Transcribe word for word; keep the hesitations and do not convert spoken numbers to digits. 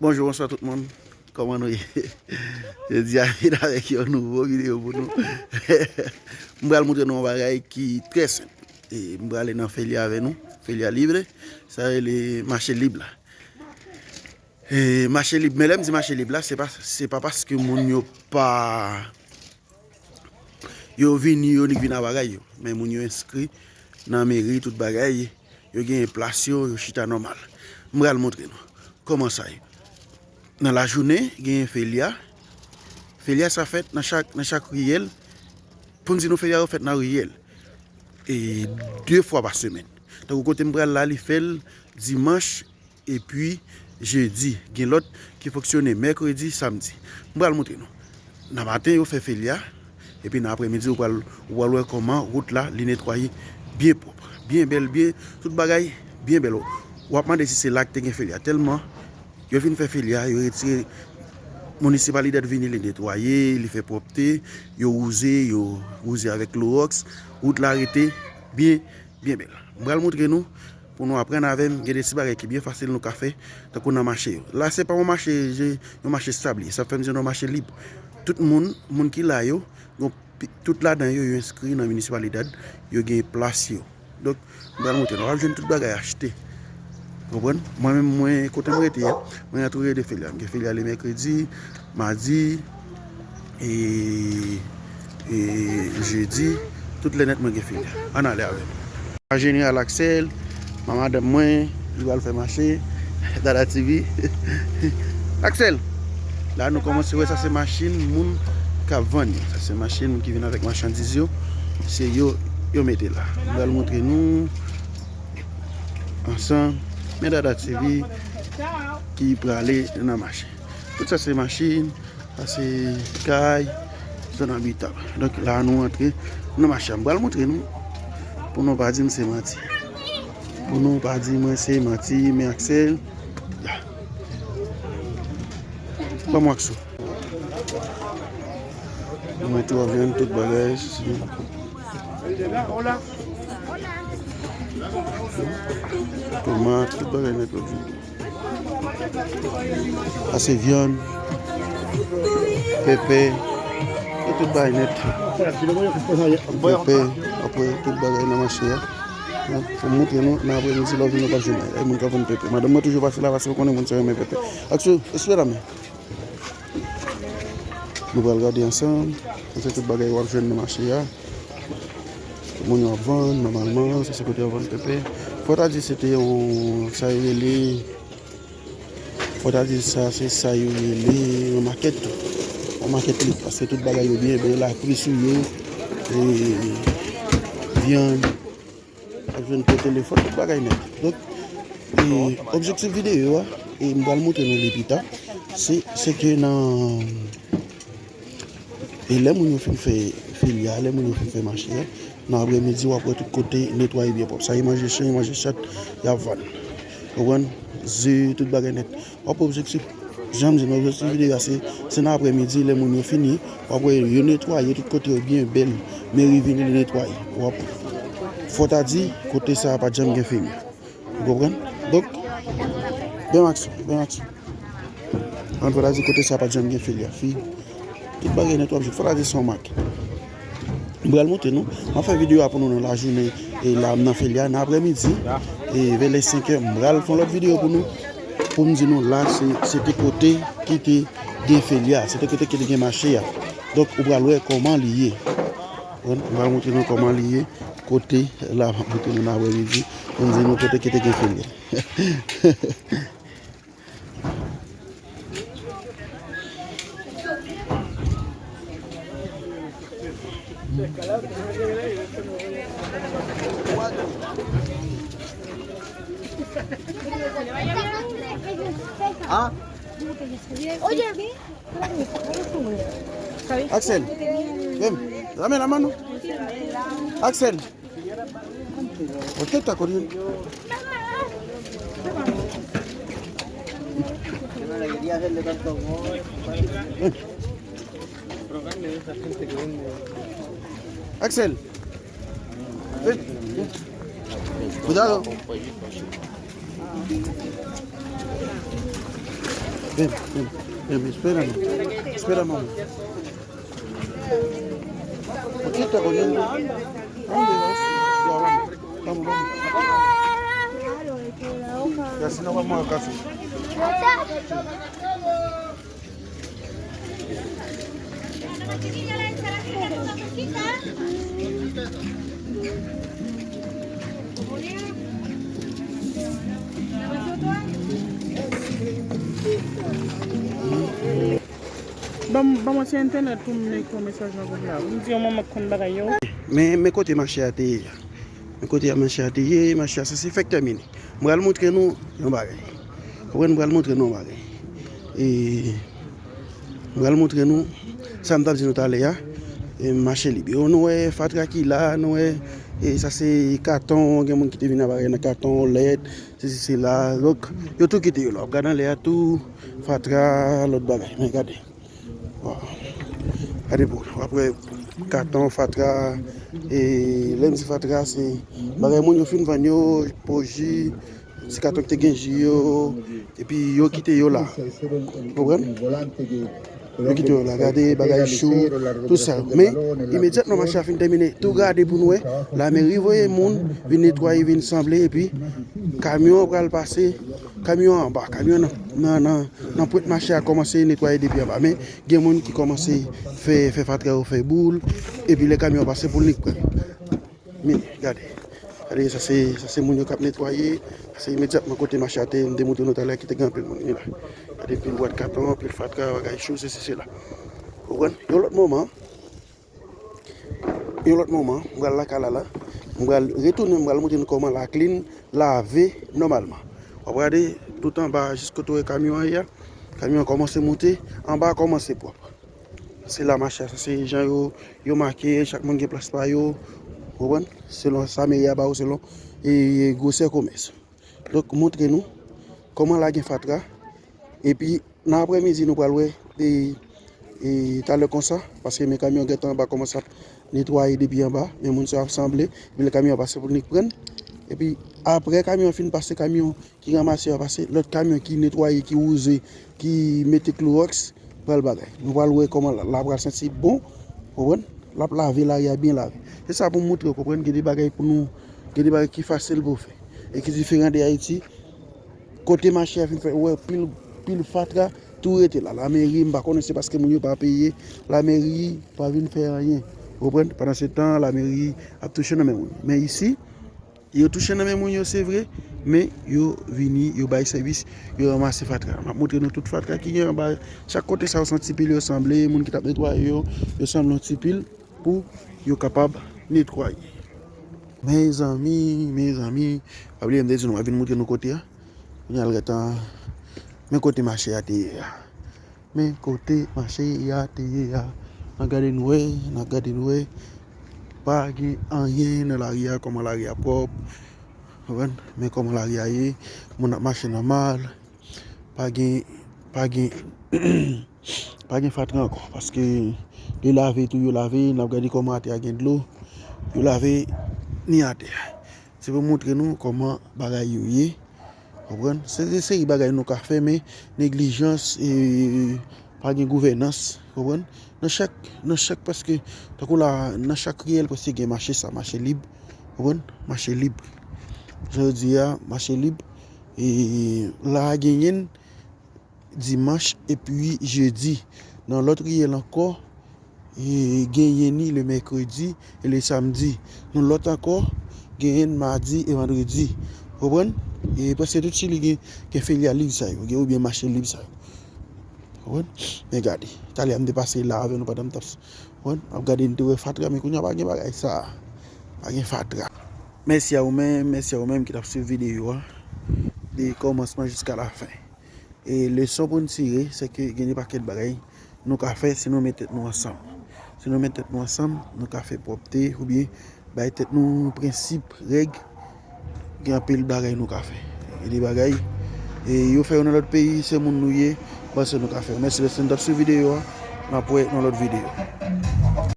Bonjou, bonswa tout moun. Kòman nou ye? Jodi a vin avèk yon nouvo videyo pou nou. M pral montre nou yon bagay ki trè senp. E m prale nan Felia avè nou. Felia Libre. Sa rele mache lib la. E mache lib, men lè m di mache lib la, se pa, se pa paske moun yo pa yo vini, yo nik vin ak bagay yo. Men moun yo enskri nan meri, tout bagay, yo genyen plas yo, yo chita nòmal. M pral montre nou kòman sa ye. Nan lajounen, genyen Felia. Felia sa fèt nan chak, nan chak riyèl. Pou n di nou Felia yo fèt nan riyèl. E de fwa pa semèn. Tankou kote m pral la, li fè l dimanch, epi jedi. Gen lòt ki fonksyone mèkredi, samdi. M pral montre nou. Nan maten, yo fè Felia, epi nan aprèmidi, ou pral, ou pral wè kòman wout la, li netwaye byen pwòp, byen bèl, byen, tout bagay byen bèl. W ap mande si se la ki te gen Felia. Tèlman yo fin fè Felia, yo retire, minisipalite vini, li netwaye, li fè pwòpte, yo wouze, yo wouze avèk klowòks, wout la rete byen, byen bèl. M pral montre nou, pou nou aprann avè m, gen de ti bagay ki byen fasil nou ka fè, tankou nan mache yo. La, se pa yon mache, je, yon mache stab li, sa fè m di yon mache lib. Tout moun, moun ki la yo, gon pi-, tout ladan yo, yo enskri nan minisipalidad, yo gen plas yo. Donk, m pral montre nou, w ap jwenn tout bagay achte. Konprann? Mwen menm, mwen, kote m rete a, mwen antoure de Felia. M gen Felia le mèkredi, madi, e, e jedi, tout lè nèt mwen gen Felia. Ann ale avè m. Jeneral Axel, ma madanm mwen, li pral fè mache, Dada T V. Axel, la nou kòmanse wè sa se machin moun k ap vann yo. Sa se machin moun ki vin avèk machandiz yo. Se yo, yo mete la. M pral montre nou ansanm. Men Dada T V ki prale nan mache. Tout sa se machin, sa se kay, zòn abitab. Donk la nou antre nan mache a. M pral montre nou pou nou pa di m se manti. Pou nou pa di mwen se manti, men Axel. Ya. Ban m wakso. Mwen tou avyann tout bagay. Tomat, tout bagay nèt yo di. Sa se vyann, pèpè, e tout bagay nèt. Pèpè, apre tout bagay nan mache a. Donk, fò m montre nou, nan aprèmidi, lè w vini, w pral jwenn ay moun k ap vann pèpè. Madanm mwen toujou pase la, paske ou konnen moun sa renmen pèpè. Aksyon, espè la men. Nou pral gade ansanm. Sa se tout bagay w ap jwenn nan mache a. Tout moun yo ap vann, nòmalman, sa se kote yo vann pèpè. Fò ta di se te yon, sa yo rele, fò ta di sa, se sa yo rele yon makèt tou. Yon makèt li, paske tout bagay yo byen bèl, la pri sou yo, e, vyann, ap jwenn poto telefòn, tout bagay nèt. Donk, e, objektif videyo a, e m pral montre nou li pita, se, se ke nan, e lè moun yo fin fè Felia, lè moun yo fin fè mache a, nan aprèmidi, w ap wè tout kote netwaye byen pwòp. Sa e manje chen, e manje chat, y ap vann. Ou konprann? Ze, tout bagay nèt. W ap wè objektif, jan m di nou, objektif videyo a se, se nan aprèmidi, lè moun yo fini, w ap wè yo netwaye tout kote yo byen bèl. Meri vini, li netwaye. W ap, fò ta di, kote sa a pa t janm gen Felia. Ou konprann? Donk, bèl aksyon, bèl aksyon. An fò ta di kote sa pa t janm gen Felia, fi. Tout bagay nèt w ap jwenn. Fò ta di se yon makèt. M pral montre nou. M ap fè videyo a pou nou nan lajounen e la nan Felia. Nan aprèmidi, e vè lè senk è, m pral fè yon lòt videyo pou nou. Pou m di nou la, se, se te kote ki te gen Felia. Se te kote ki te gen mache a. Donk, ou pral wè kòman li ye. Ou konprann? M pral montre nou kòman li ye. Kote la, m ap montre nou nan aprèmidi. Pou m di nou kote ki te gen Felia. Ah. Oye. Axel, ven, dame la mano. Axel. ¿Por qué está corriendo? Axel, ven, ven. Cuidado. Ven, ven, ven, espera, mama. Espera, mama. Aquí está cogiendo. ¿Dónde vas? Ya, vamos. Vamos, vamos. Y así nos vamos a casa. Ban m, ban m yon ti entènèt pou m mete yon mesaj nan gwoup la. Pou m di yon manman k konn bagay yo. Men, men kote mache a te ye a. Men kote mache a te ye, mache a sanse fèk tèmine. M pral montre nou yon bagay. Konprann, m pral montre nou yon bagay. E, m pral montre nou sa m t ap di nou talè a. E, mache lib. Yo, nou wè fatra ki la, nou wè, e, sa se katon, gen moun ki te vin avè nan katon, lèt, sesi, sela. Donk, yo tou kite yo la. W ap gade anlè a tou, fatra, lòt bagay. Men gade. Waw. Gade pou w wè. W ap wè katon, fatra, e lè m di fatra, se bagay moun yo fin vann yo, po ji, se katon ki te gen ji yo, epi yo kite yo la. Konprann? Yo kite yo la. Gade bagay chou, tout sa. Men, imedyatman mache a fin tèmine, tou gade pou nou wè, lameri voye moun vin netwaye, vin sanble, epi kamyon an pral pase, kamyon an anba, kamyon nan, nan, nan, nan pwent mache a kòmanse netwaye depi anba. Men, gen moun ki kòmanse fè, fè fatra yo fè boul, epi lè kamyon an pase pou l nik pran. Men, gade. Gade, sa se, sa se moun yo k ap netwaye. Sa se imedyatman kote mache a te, m te montre nou talè a ki te gen anpil moun. Li la. Gade pil bwat katon, pil fatra, bagay chou, sesi, sela. Ou konprann? Yon lòt moman, yon lòt moman, m pral lakay la la. M pral retounen, m pral montre nou kòman laklin lave nòmalman. W ap gade tout anba, jis kote w wè kamyon an ye a. Kamyon an kòmanse monte, anba a kòmanse pwòp. Se la mache a, sa se jan yo, yo make, chak moun gen plas pa yo. Ou konprann? Selon sa meri a ba yo, selon, e, gwosè komès. Donk, montre nou kòman la gen fatra. Epi, nan aprèmidi, nou pral wè, e, e, talè konsa, paske men kamyon gentan anba kòmanse ap netwaye depi anba, men moun sa yo ap sanble, epi lè kamyon an pase pou l nik pran. Epi, aprè kamyon an fin pase, kamyon ki ranmase yo a pase, lòt kamyon ki netwaye, ki wouze, ki mete klowòks, pral bagay. Nou pral wè kòman la, la pral santi bon, konprann? L ap lave, lari a byen lave. Se sa pou m montre w, konprann? Gen de bagay pou nou, gen de bagay ki fasil pou w fè. E ki diferan de Ayiti, kote mache a fin fèt, ou wè pil, pil fatra, tou rete la. Lameri, m pa konnen se paske moun yo pa peye, lameri pa vin fè anyen. Ou konprann? Pandan se tan, lameri ap touche nan men moun. Men isi, yo touche nan men moun yo, se vre, men yo vini, yo bay sèvis, yo ranmase fatra. M ap montre nou tout fatra ki gen anba. Chak kote sa yo se yon ti pil yo sanble, moun ki t ap netwaye yo, yo sanble yon ti pil pou yo kapab netwaye. Mezanmi, mezanmi, pa bliye m te di nou, m ap vin montre nou kote a. Kounye a l gentan, men kote mache a te ye a. Men kote mache a te ye a. N ap gade n wè, n ap gade n wè. Pa gen anyen nan lari a, kòman lari a pwòp. Konprann? Men kòman lari a ye. Moun ap mache nòmal. Pa gen, pa gen, pa gen fatra ankò. Paske yo lave tou, yo lave. N ap gade kòman atè a gen dlo. Yo lave ni atè a. Se pou montre nou kòman bagay yo ye. Konprann? Se de seri bagay nou ka fè, men neglijans, e pa gen gouvènans, konprann? Nan chak, nan chak, paske, tankou la, nan chak riyèl, prèske gen mache sa, mache lib, konprann? Mache lib. Jan yo di a, mache lib, e la genyen dimanch epi jedi. Nan lòt riyèl ankò, e genyen ni le mèkredi e le samdi. Nan lòt ankò, genyen madi e vandredi. Konprann? E prèske tout Chili gen, gen filyal lib sa yo, gen oubyen mache lib sa yo. Konprann? Men gade, talè a m te pase la avè nou pandan m t ap, konprann? M ap gade, m te wè fatra, men kounye a pa gen bagay sa. Pa gen fatra. Mèsi a ou menm, mèsi a ou menm ki t ap swiv videyo a. De kòmansman jiska lafen. E leson pou n tire, se ke gen de pakèt bagay nou ka fè si nou met tèt nou ansanm. Si nou met tèt nou ansanm, nou ka fè pwòpte oubyen bay tèt nou prensip, règ. Gen anpil bagay nou ka fè. Gen de bagay, e yo fè yo nan lòt peyi, se moun nou ye, m panse nou ka fè yo. Mèsi lèske n t ap swiv videyo a. N ap wè nan lòt videyo.